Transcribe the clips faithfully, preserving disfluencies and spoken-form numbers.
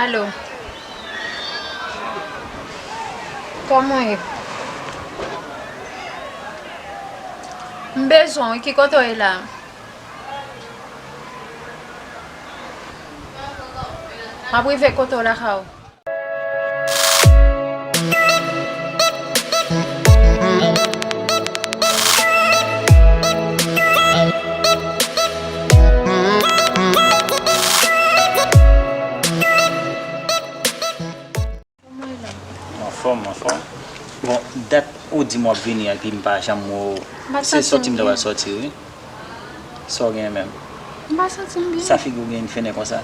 Alo. Kòman w ye? M bezwen w wi, ki kote w ye la? M ap rive kote w lakay ou. Kòman w ye la? M anfòm, m anfòm. Bon, dat ou di m w ap vini epi m pa janm wè w. M pa Se santi sòti m m ta pral byen. Sòti, wi. Sa w genyen menm? M pa santi m byen. Sa figi w gen fennen konsa?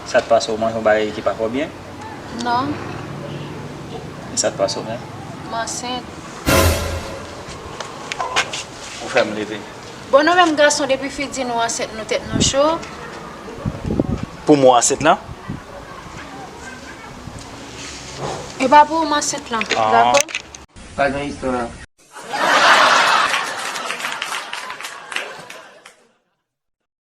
Sa t pase w manje yon bagay ki pa fè w byen? Non. E sa t pase w menm? M ansent. Ou fè m leve. Bon, nou menm gason, depi fi di nou ansent, nou tèt nou cho. Pou mwen ansent lan? E pa pou ou m ansent lan, Ah. Dakò? Pa gen istwa.